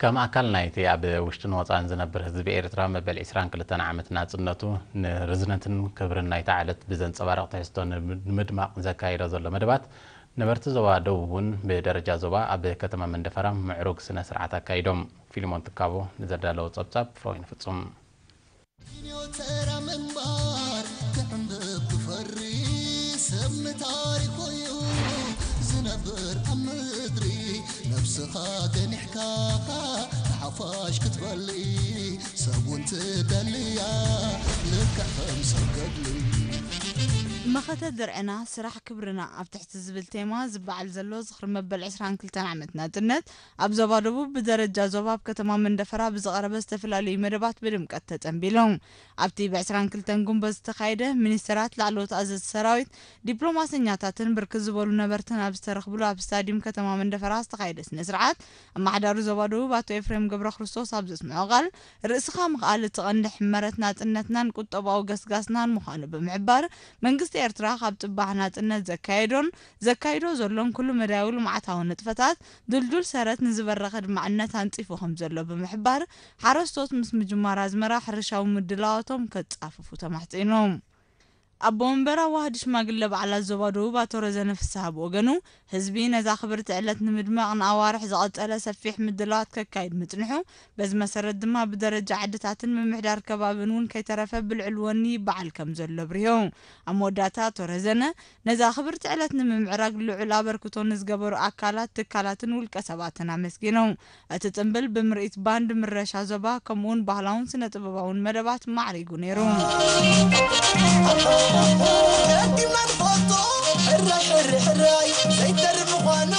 ከም ኣካል ናይቲ ኣብ ውሽጥን ወጻእን ዝነብር ህዝቢ ኤርትራ መበል ዕስራን ክልተን ዓመት ናጽነቱ ንርዝነትን ክብርን ናይታ ዕለት ብዘንጸባርቕ ትሕዝቶ ንምድማቕ ዘካይዶ ዘሎ መደባት፣ ነበርቲ ዞባ ደቡብ እውን ብደረጃ ዞባ ኣብ ከተማ መንደፈራ ምዕሩግ ስነ ስርዓት ኣካይዶም። ፊልሞን ትካቦ ንዘዳለዎ ጸብጻብ ፍሮይን ፍጹም። ተራ ምንባር ክዕንብብ ክፈሪ ሰብ ንታሪኹ እዩ ዝነብር ኣብ ምድሪ። ነብስኻ ገኒሕካ ንሓፋሽ ክትበሊ ሰብ እውን ትደልያ ልክዕ ከም ሰብ ገድሊ። መኸተ ድርዕና ስራሕ ክብርና ኣብ ትሕቲ ዝብል ቴማ ዝበዓል ዘሎ ዝኽሪ መበል ዕስራን ክልተን ዓመት ናጽነት ኣብ ዞባ ደቡብ ብደረጃ ዞባ ኣብ ከተማ መንደፈራ ብዝቐረበ ዝተፈላለዩ መደባት ብድምቀት ተጸንቢሉ። ኣብቲ ብ ዕስራን ክልተን ጉንበት ዝተኻየደ ሚኒስተራት፣ ላዕለዎት ኣዘዝቲ ሰራዊት፣ ዲፕሎማሰኛታትን ብርክት ዝበሉ ነበርትን ኣብ ዝተረኽብሉ ኣብ ስታድዩም ከተማ መንደፈራ ዝተኻየደ ስነ ስርዓት ኣመሓዳሪ ዞባ ደቡብ ኣቶ ኤፍሬም ገብረክርስቶስ ኣብ ዘስምዖ ቃል፣ ርእስኻ ምኽኣል እቲ ቀንዲ ሕመረት ናጽነትናን ቁጠባዊ ገስጋስናን ምዃኑ ብምሕባር፣ መንግስቲ ኤርትራ ካብ ጽባሕ ናጽነት ዘካየዶን ዘካይዶ ዘሎን ኩሉ መዳያዊ ልምዓታዊ ንጥፈታት ድልዱል ሰረት ንዝበረኸ ኣድማዕነት ኣንጺፉ ከም ዘሎ ብምሕባር፣ ሓረስቶት ምስ ምጅማር ኣዝመራ ሕርሻዊ ምድላዋቶም ከጻፍፉ ተማሕጺኑ። ኣቦ መንበር ኣዋህዲ ሽማግለ በዓላት ዞባ ደቡብ ኣቶ ረዘነ ፍስሃ ብወገኑ፣ ህዝቢ ነዛ ክብርቲ ዕለት ንምድማቕ ንኣዋርሕ ዝቐጸለ ሰፊሕ ምድላዋት ከካይድ ምጽንሑ፣ በዚ መሰረት ድማ ብደረጃ ዓድታትን ምምሕዳር ከባብን እውን ከይተረፈ ብልዑል ወኒ ይበዓል ከም ዘሎ ኣብሪሁ። ኣብ መወዳእታ ኣቶ ረዘነ፣ ነዛ ክብርቲ ዕለት ንምምዕራግ ልዑል ኣበርክቶ ንዝገበሩ ኣካላት፣ ትካላትን ውልቀ ሰባትን ኣመስጊኑ። እቲ ጽምብል ብምርኢት ባንድ ምረሻ ዞባ ከምኡውን ባህላውን ስነ ጥበባውን መደባት ማዕሪጉ ነይሩ። ሕራይ ሕሪ ሕራይ ዘይተርፍ ምዃኑ